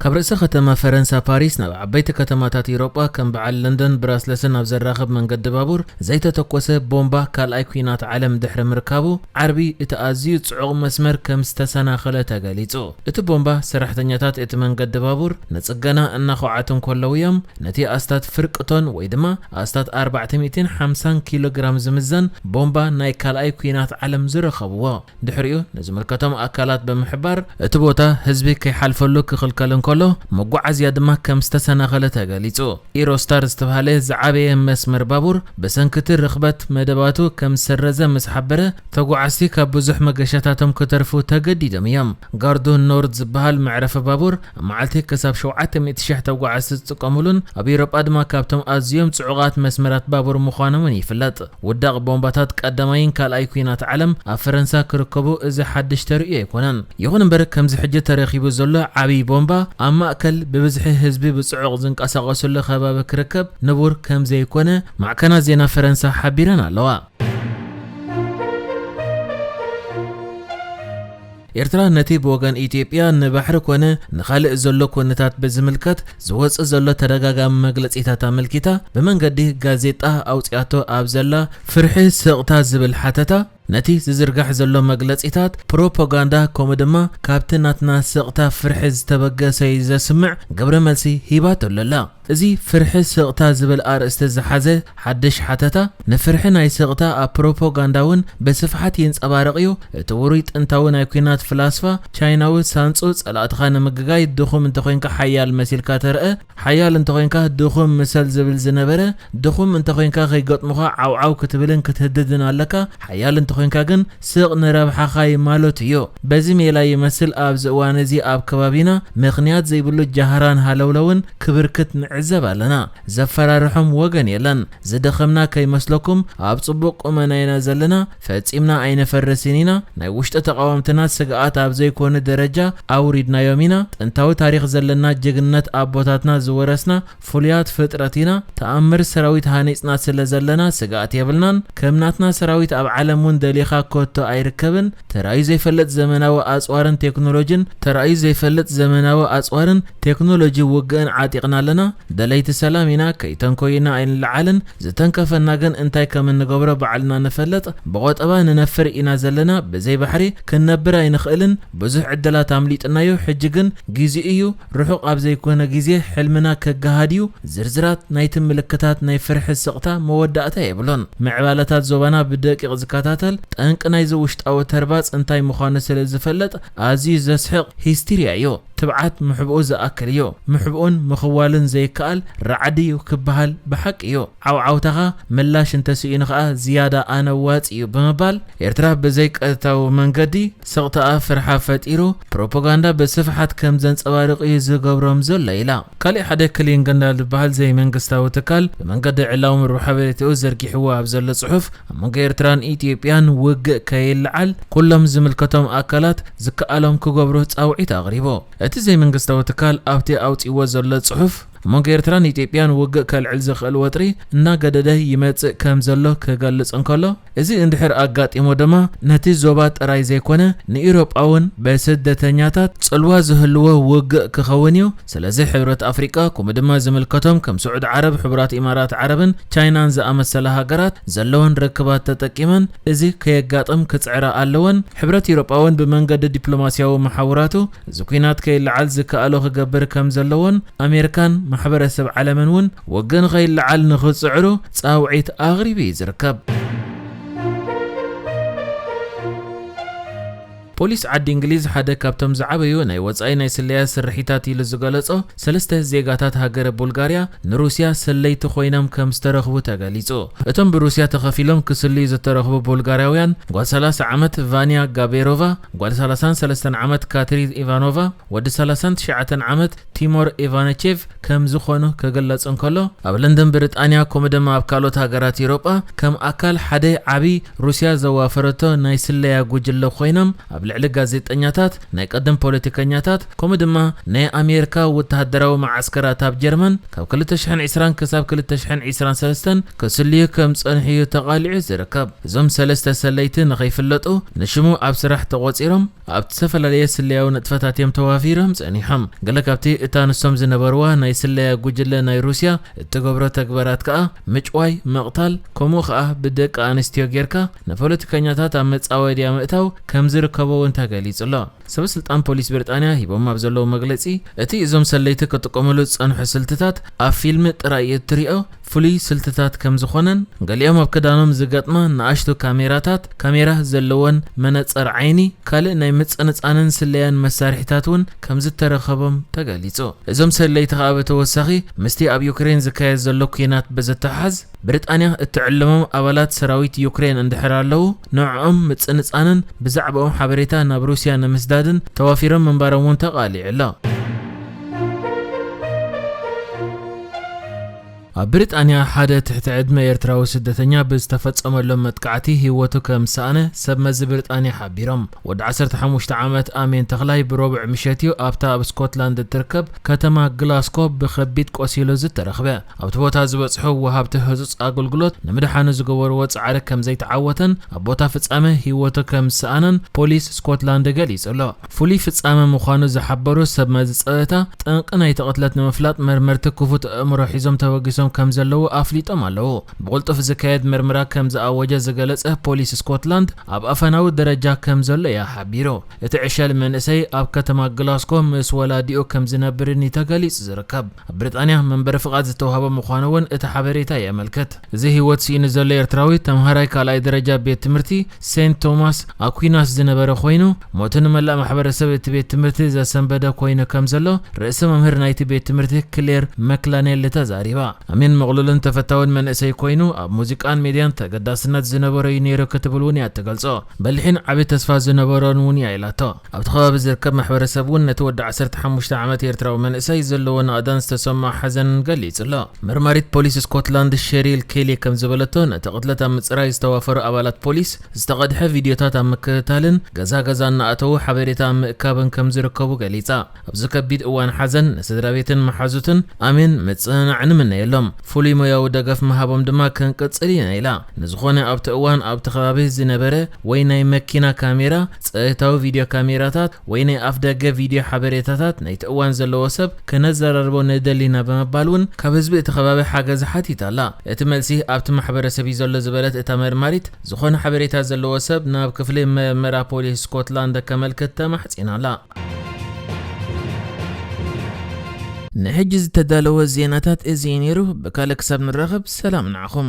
ካብ ርእሰ ከተማ ፈረንሳ ፓሪስ ናብ ዓበይቲ ከተማታት ኢሮጳ ከም በዓል ለንደን ብራስለስን ኣብ ዘራኽብ መንገዲ ባቡር ዘይተተኮሰ ቦምባ ካልኣይ ኲናት ዓለም ድሕሪ ምርካቡ፣ ዓርቢ እቲ ኣዝዩ ጽዑቕ መስመር ከም ዝተሰናኸለ ተገሊጹ። እቲ ቦምባ ሰራሕተኛታት እቲ መንገዲ ባቡር ንጽገና እናኾዓቱ እንከለዉ እዮም ነቲ ኣስታት ፍርቂ ቶን ወይ ድማ ኣስታት ኣርባዕተ ሚእትን ሓምሳን ኪሎ ግራም ዝምዘን ቦምባ ናይ ካልኣይ ኲናት ዓለም ዝረኸብዎ። ድሕሪኡ ንዝምልከቶም ኣካላት ብምሕባር እቲ ቦታ ህዝቢ ከይሓልፈሉ ክኽልከል እንከሎ፣ መጓዓዝያ ድማ ከም ዝተሰናኸለ ተገሊጹ። ኢሮስታር ዝተባህለ ዝዓበየ መስመር ባቡር ብሰንክቲ ርኽበት መደባቱ ከም ዝሰረዘ ምስ ሓበረ፣ ተጓዓዝቲ ካብ ብዙሕ መገሻታቶም ክተርፉ ተገዲዶም እዮም። ጋርዱ ኖርድ ዝበሃል መዕረፊ ባቡር ኣብ መዓልቲ ክሳብ ሸውዓተ ሚእቲ ሺሕ ተጓዓዝቲ ዝጥቀሙሉን ኣብ ኤውሮጳ ድማ ካብቶም ኣዝዮም ጽዑቓት መስመራት ባቡር ምዃኖምን ይፍለጥ። ውዳቕ ቦምባታት ቀዳማይን ካልኣይ ኲናት ዓለም ኣብ ፈረንሳ ክርከቡ እዚ ሓድሽ ተርእዮ ኣይኮነን። ይኹን እምበር፣ ከምዚ ሕጂ ተረኺቡ ዘሎ ዓብዪ ቦምባ ኣብ ማእከል ብብዝሒ ህዝቢ ብጽዑቕ ዝንቀሳቐሱሉ ከባቢ ክርከብ ንቡር ከም ዘይኮነ ማዕከናት ዜና ፈረንሳ ሓቢረን ኣለዋ። ኤርትራ ነቲ ብወገን ኢትዮጵያ ንባሕሪ ኮነ ንኻልእ ዘሎ ኩነታት ብዝምልከት ዝወጽእ ዘሎ ተደጋጋሚ መግለጺታት ኣመልኪታ፣ ብመንገዲ ጋዜጣ ኣውጺኣቶ ኣብ ዘላ ፍርሒ ስቕታ ዝብል ሓተታ፣ ነቲ ዝዝርጋሕ ዘሎ መግለጺታት ፕሮፓጋንዳ፣ ከምኡ ድማ ካብቲ ናትና ስቕታ ፍርሒ ዝተበገሰ እዩ ዘስምዕ ግብረ መልሲ ሂባቶ ኣላ። እዚ ፍርሒ ስቕታ ዝብል ኣርእስቲ ዝሓዘ ሓድሽ ሓተታ፣ ንፍርሒ ናይ ስቕታ ኣብ ፕሮፓጋንዳ እውን ብስፍሓት ይንጸባረቕ እዩ። እቲ ውሩይ ጥንታዊ ናይ ኲናት ፍላስፋ ቻይናዊ ሳንጹ፣ ጸላእትኻ ንምግጋይ ድኹም እንተኾይንካ ሓያል መሲልካ ተርአ፣ ሓያል እንተኾይንካ ድኹም ምሰል ዝብል ዝነበረ፣ ድኹም እንተኾይንካ ከይገጥሙኻ ዓውዓው ክትብልን ክትህድድን ኣለካ፣ ሓያል እንተኾይንካ ግን ስቕ ንረብሓኻ እዩ ማለት እዩ። በዚ ሜላ ይመስል ኣብዚ እዋን እዚ ኣብ ከባቢና ምኽንያት ዘይብሉ ጃህራን ሃለውለውን ክብርክት ንዕዘብ ኣለና። ዘፈራርሖም ወገን የለን። ዝደኸምና ከይመስለኩም፣ ኣብ ጽቡቕ ቁመና ኢና ዘለና፣ ፈጺምና ኣይነፈርስን ኢና። ናይ ውሽጢ ተቓወምትና ስግኣት ኣብ ዘይኮነ ደረጃ ኣውሪድናዮም ኢና። ጥንታዊ ታሪኽ ዘለና፣ ጅግንነት ኣቦታትና ዝወረስና ፍሉያት ፍጥረት ኢና። ተኣምር ሰራዊት ሃኒጽና ስለ ዘለና ስግኣት የብልናን። ከም ናትና ሰራዊት ኣብ ዓለም እውን ደሊኻ ከቶ ኣይርከብን። ተራእዩ ዘይፈልጥ ዘመናዊ ኣጽዋርን ቴክኖሎጂን፣ ተራእዩ ዘይፈልጥ ዘመናዊ ኣጽዋርን ቴክኖሎጂ ውግእን ዓጢቕና ኣለና። ደለይቲ ሰላም ኢና፣ ከይተንኮዩና ኣይንለዓልን። ዝተንከፈና ግን እንታይ ከም እንገብሮ ባዕልና ንፈልጥ። ብቆጠባ ንነፍር ኢና ዘለና፣ ብዘይ ባሕሪ ክንነብር ኣይንኽእልን። ብዙሕ ዕድላት ኣምሊጥናዮ፣ ሕጂ ግን ግዜኡ እዩ። ርሑቕ ኣብ ዘይኮነ ግዜ ሕልምና ከገሃድ እዩ። ዝርዝራት ናይቲ ምልክታት ናይ ፍርሒ ስቕታ መወዳእታ የብሉን። ምዕባለታት ዞባና ብደቂቕ ዝከታተል፣ ጠንቂ ናይዚ ውሽጣዊ ተርባጽ እንታይ ምዃኑ ስለ ዝፈልጥ፣ ኣዝዩ ዘስሕቕ ሂስትርያ እዩ። ትብዓት ምሕብኡ ዝኣክል እዩ። ምሕብኡን ምኽዋሉን ዘይከኣል ራዕዲ እዩ ክበሃል ብሓቂ እዩ። ዓውዓውታኻ ምላሽ እንተስኢኑ ኸኣ ዝያዳ ኣነዋጺ እዩ ብምባል፣ ኤርትራ ብዘይ ቀጥታዊ መንገዲ ስቕታኣ ፍርሓ ፈጢሩ፣ ፕሮፓጋንዳ ብስፍሓት ከም ዘንጸባርቕ እዩ ዝገብሮም ዘሎ ኢላ። ካሊእ ሓደ ክሊንግንዳል ዝበሃል ዘይመንግስታዊ ትካል፣ ብመንገዲ ዕላዊ መርበብ ሓበሬታኡ ዘርጊሕዎ ኣብ ዘሎ ጽሑፍ፣ ኣብ መንጎ ኤርትራን ኢትዮጵያን ውግእ ከይለዓል፣ ኩሎም ዝምልከቶም ኣካላት ዝከኣሎም ክገብሩ ጻውዒት ኣቕሪቡ። እቲ ዘይመንግስታዊ ትካል ኣብቲ ኣውጺእዎ ዘሎ ጽሑፍ፣ ኣብ መንጎ ኤርትራን ኢትዮጵያን ውግእ ከልዕል ዝኽእል ወጥሪ እናገደደ ይመጽእ ከም ዘሎ ክገልጽ እንከሎ፣ እዚ እንድሕር ኣጋጢሙ ድማ ነቲ ዞባ ጥራይ ዘይኮነ ንኢሮጳ እውን ብስደተኛታት ጽልዋ ዝህልዎ ውግእ ክኸውን እዩ። ስለዚ ሕብረት ኣፍሪቃ፣ ከምኡ ድማ ዝምልከቶም ከም ስዑድ ዓረብ፣ ሕቡራት ኢማራት ዓረብን ቻይናን ዝኣመሰላ ሃገራት ዘለወን ርክባት ተጠቂመን እዚ ከየጋጥም ክጽዕራ ኣለወን። ሕብረት ኢሮጳ እውን ብመንገዲ ዲፕሎማስያዊ መሓውራቱ እዚ ኲናት ከይለዓል ዝከኣሎ ክገብር ከም ዘለዎን ኣሜሪካን ማሕበረሰብ ዓለምን እውን ውግእ ንኸይለዓል ንኽጽዕሩ ጻውዒት ኣቕሪቡ እዩ ዝርከብ። ፖሊስ ዓዲ እንግሊዝ ሓደ ካብቶም ዝዓበዩ ናይ ወጻኢ ናይ ስለያ ስርሒታት ኢሉ ዝገለጾ ሰለስተ ዜጋታት ሃገረ ቡልጋርያ ንሩስያ ሰለይቲ ኮይኖም ከም ዝተረኽቡ ተገሊጹ። እቶም ብሩስያ ተኸፊሎም ክስልዩ ዝተረኽቡ ቡልጋርያውያን ጓል ሰላሳ ዓመት ቫንያ ጋቤሮቫ፣ ጓል ሰላሳን ሰለስተን ዓመት ካትሪ ኢቫኖቫ፣ ወዲ ሰላሳን ትሽዓተን ዓመት ቲሞር ኢቫነቼቭ ከም ዝኾኑ ክግለጽ እንከሎ፣ ኣብ ለንደን ብሪጣንያ ከምኡ ድማ ኣብ ካልኦት ሃገራት ኤውሮጳ ከም ኣካል ሓደ ዓቢ ሩስያ ዘዋፈረቶ ናይ ስለያ ጉጅለ ኮይኖም ኣብ ልዕሊ ጋዜጠኛታት፣ ናይ ቀደም ፖለቲከኛታት፣ ከምኡ ድማ ናይ ኣሜሪካ ወተሃደራዊ መዓስከራት ኣብ ጀርመን ካብ ክልተ ሽሕን ዕስራን ክሳብ ክልተ ሽሕን ዕስራን ሰለስተን ክስልዩ ከም ጸንሑ እዩ ተቓሊዑ ዝርከብ። እዞም ሰለስተ ሰለይቲ ንኸይፍለጡ ንሽሙ ኣብ ስራሕ ተቖጺሮም ኣብ ዝተፈላለየ ስለያዊ ንጥፈታት እዮም ተዋፊሮም ጸኒሖም። ገለ ካብቲ እታ ንሶም ዝነበርዋ ናይ ስለያ ጉጅለ ናይ ሩስያ እትገብሮ ተግባራት ከኣ ምጭዋይ፣ ምቕታል፣ ከምኡ ከኣ ብደቂ ኣንስትዮ ጌርካ ንፖለቲከኛታት ኣብ መጻወድያ ምእታው ከም ዝርከቦ እውን ተገሊጹ ኣሎ። ሰበ ስልጣን ፖሊስ ብሪጣንያ ሂቦም ኣብ ዘለዉ መግለጺ፣ እቲ እዞም ሰለይቲ ክጥቀሙሉ ዝጸንሑ ስልትታት ኣብ ፊልም ጥራይ እትሪኦ ፍሉይ ስልትታት ከም ዝኾነን፣ ገሊኦም ኣብ ክዳኖም ዝገጥማ ንኣሽቱ ካሜራታት፣ ካሜራ ዘለወን መነጸር ዓይኒ፣ ካልእ ናይ ምጽንጻንን ስለያን መሳርሒታት እውን ከም ዝተረኸቦም ተገሊጹ። እዞም ሰለይቲ ከኣ ብተወሳኺ ምስቲ ኣብ ዩክሬን ዝካየድ ዘሎ ኲናት ብዝተሓዝ፣ ብሪጣንያ እትዕልሞም ኣባላት ሰራዊት ዩክሬን እንድሕር ኣለዉ፣ ንዕኦም ምጽንጻንን ብዛዕባኦም ሓበሬታ ናብ ሩስያ ንምስዳድን ተዋፊሮም ምንባሮም እውን ተቓሊዑ ኣሎ። ኣብ ብሪጣንያ ሓደ ትሕቲ ዕድመ ኤርትራዊ ስደተኛ ብዝተፈጸመሎም መጥቃዕቲ ህይወቱ ከም ዝሰኣነ ሰብ መዚ ብሪጣንያ ሓቢሮም። ወዲ ዓሰርተ ሓሙሽተ ዓመት ኣሜን ተኽላይ ብረቡዕ ምሸት እዩ ኣብታ ኣብ ስኮትላንድ እትርከብ ከተማ ግላስኮ ብኸቢድ ቆሲሉ ዝተረኽበ። ኣብቲ ቦታ ዝበጽሑ ወሃብቲ ህጹጽ ኣገልግሎት ንምድሓኑ ዝገበርዎ ጻዕሪ ከም ዘይተዓወተን ኣብ ቦታ ፍጻመ ህይወቱ ከም ዝሰኣነን ፖሊስ ስኮትላንድ ገሊጹ ኣሎ። ፍሉይ ፍጻመ ምዃኑ ዝሓበሩ ሰብ መዚ ጸጥታ፣ ጠንቂ ናይቲ ቅትለት ንምፍላጥ መርመርቲ ክፉት ኣእምሮ ሒዞም ተበጊሶም ከም ዘለዉ ኣፍሊጦም ኣለዉ። ብቕልጡፍ ዝካየድ መርመራ ከም ዝኣወጀ ዝገለጸ ፖሊስ ስኮትላንድ፣ ኣብ ኣፈናዊ ደረጃ ከም ዘሎ እያ ሓቢሩ። እቲ ዕሸል መንእሰይ ኣብ ከተማ ግላስኮ ምስ ወላዲኡ ከም ዝነብርን እዩ ተገሊጹ ዝርከብ። ኣብ ብሪጣንያ መንበሪ ፍቓድ ዝተዋህቦ ምዃኑ እውን እቲ ሓበሬታ የመልክት። እዚ ህይወት ስኢኑ ዘሎ ኤርትራዊ ተምሃራይ ካልኣይ ደረጃ ቤት ትምህርቲ ሴንት ቶማስ ኣኩናስ ዝነበረ ኮይኑ፣ ሞቱ ንመላእ ማሕበረሰብ እቲ ቤት ትምህርቲ ዘሰንበደ ኮይኑ ከም ዘሎ ርእሰ መምህር ናይቲ ቤት ትምህርቲ ክሌር መክላኔል ተዛሪባ። ኣሜን ምቕሉልን ተፈታውን መንእሰይ ኮይኑ፣ ኣብ ሙዚቃን ሜድያን ተገዳስነት ዝነበሮ እዩ ነይሩ ክትብል እውን እያ ትገልጾ። በሊሕን ዓቢ ተስፋ ዝነበሮን እውን እያ ኢላቶ። ኣብቲ ከባቢ ዝርከብ ማሕበረሰብ እውን ነቲ ወዲ ዓሰርተ ሓሙሽተ ዓመት ኤርትራዊ መንእሰይ ዘለዎ ናእዳን ዝተሰምዖ ሓዘንን ገሊጹ ኣሎ። መርማሪት ፖሊስ ስኮትላንድ ሸሪል ኬሊ ከም ዝበለቶ፣ ነቲ ቅትለት ኣብ ምጽራይ ዝተዋፈሩ ኣባላት ፖሊስ ዝተቐድሐ ቪድዮታት ኣብ ምክትታልን ገዛ ገዛ እናኣተዉ ሓበሬታ ኣብ ምእካብን ከም ዝርከቡ ገሊጻ። ኣብዚ ከቢድ እዋን ሓዘን ንስድራ ቤትን መሓዙትን ኣሜን ምጽንናዕ ንምነየሎም። ፍሉይ ሞያዊ ደገፍ ምሃቦም ድማ ክንቅጽል ኢና ኢላ። ንዝኾነ ኣብቲ እዋን ኣብቲ ከባቢ ዝነበረ ወይ ናይ መኪና ካሜራ፣ ጸጥታዊ ቪድዮ ካሜራታት ወይ ናይ ኣፍ ደገ ቪድዮ ሓበሬታታት ናይቲ እዋን ዘለዎ ሰብ ክነዘራርቦ ንደሊና ብምባል እውን ካብ ህዝቢ እቲ ከባቢ ሓገዝ ሓቲታ ኣላ። እቲ መልሲ ኣብቲ ማሕበረሰብ እዩ ዘሎ ዝበለት እታ መርማሪት፣ ዝኾነ ሓበሬታ ዘለዎ ሰብ ናብ ክፍሊ መርመራ ፖሊስ ስኮትላንድ ከመልክት ተማሕጺና ኣላ። ንሕጂ ዝተዳለወ ዜናታት እዚ እዩ ነይሩ። ብካልእ ክሳብ ንራኸብ ሰላም ንዓኹም።